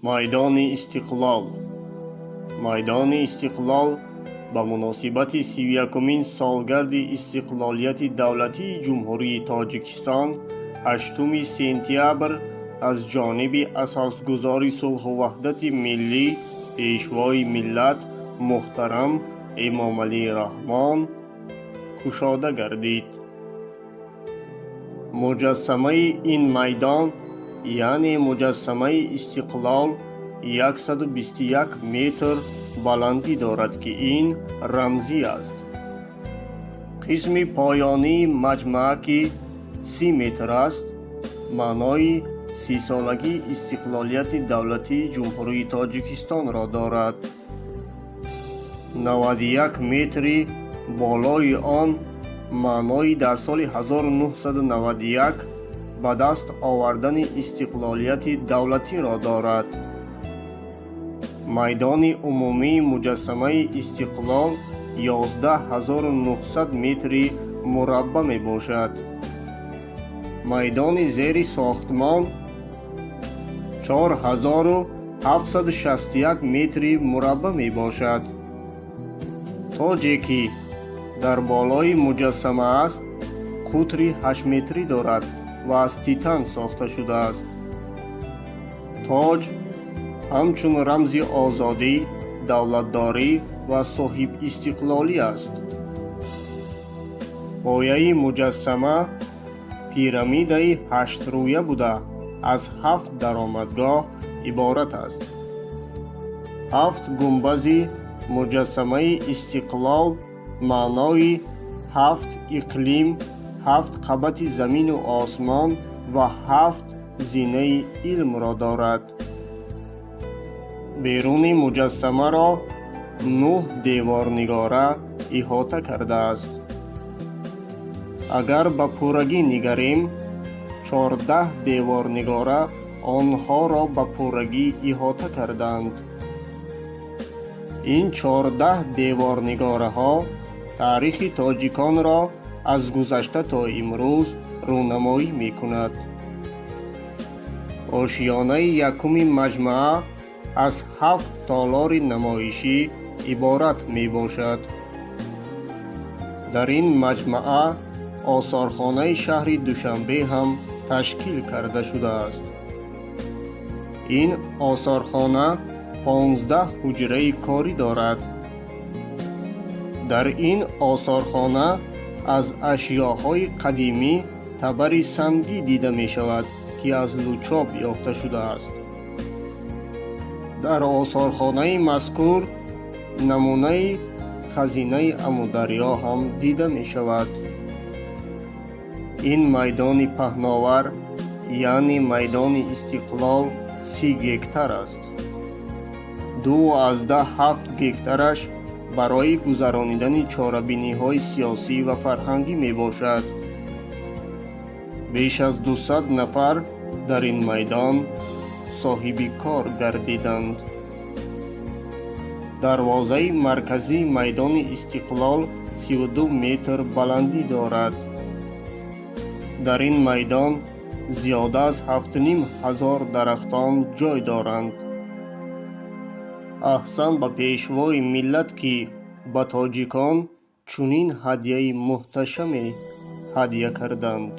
Майдони Истиқлол. Майдони Истиқлол ба муносибати 31-умин солгарди истиқлолияти давлатии Ҷумҳурии Тоҷикистон 8 сентябр аз ҷониби асосгузори сулҳу ваҳдати миллӣ, Пешвои миллат муҳтарам Эмомалӣ Раҳмон кушода гардид. Муҷассамаи ин майдон, яъне муҷассамаи Истиқлол, 121 метр баландӣ дорад, ки ин рамзӣ аст. Қисми поёнии маҷмаа, ки 30 метр аст, маънои 30-солагии истиқлолияти давлатии Ҷумҳурии Тоҷикистонро дорад. 91 метри болои он маънои дар соли 1991 ба даст овардани истиқлолияти давлатиро дорад. Майдони умумии муҷассамаи Истиқлол 11 900 метри мураббаъ мебошад. Майдони зери сохтмон 4761 метри мураббаъ мебошад. Тоҷе, ки дар болои муҷассама аст, қутри 8-метрӣ дорад ва аз титан сохта шудааст. Тоҷ ҳамчун рамзи озодӣ, давлатдорӣ ва соҳибистиқлолӣ аст. Пояи муҷассама пирамидаи ҳаштрӯя буда, аз ҳафт даромадгоҳ иборат аст. Ҳафт гунбази муҷассамаи Истиқлол маънои ҳафт иқлим, ҳафт қабати замину осмон ва ҳафт зинаи илмро дорад. Беруни муҷассамаро нӯҳ деворнигора иҳота кардааст. Агар ба пуррагӣ нигарем, 14 деворнигора онҳоро ба пуррагӣ иҳота кардаанд. Ин 14 деворнигораҳо таърихи тоҷиконро аз гузашта то имрӯз рӯнамоӣ мекунад. Ошиёнаи якуми маҷмаа аз ҳафт толори намоишӣ иборат мебошад. Дар ин маҷмаа осорхонаи шаҳри Душанбе ҳам ташкил карда шудааст. Ин осорхона 15 ҳуҷраи корӣ дорад. Дар ин осорхона аз ашёҳои қадимӣ табари сангӣ дида мешавад, ки аз Лучоб ёфта шудааст. Дар осорхонаи мазкур намунаи хазинаи Амударё ҳам дида мешавад. Ин майдони паҳновар, яъне майдони Истиқлол, 30 гектар аст. 2,7 гектараш барои гузаронидани чорабиниҳои сиёсӣ ва фарҳангӣ мебошад. Беш аз 200 нафар дар ин майдон соҳиби кор гардиданд. Дарвозаи марказии майдони Истиқлол 32 метр баландӣ дорад. Дар ин майдон зиёда аз 7500 дарахтон ҷой доранд. Аҳсан ба Пешвои миллат, ки ба тоҷикон чунин ҳадияи муҳташаме ҳадя карданд.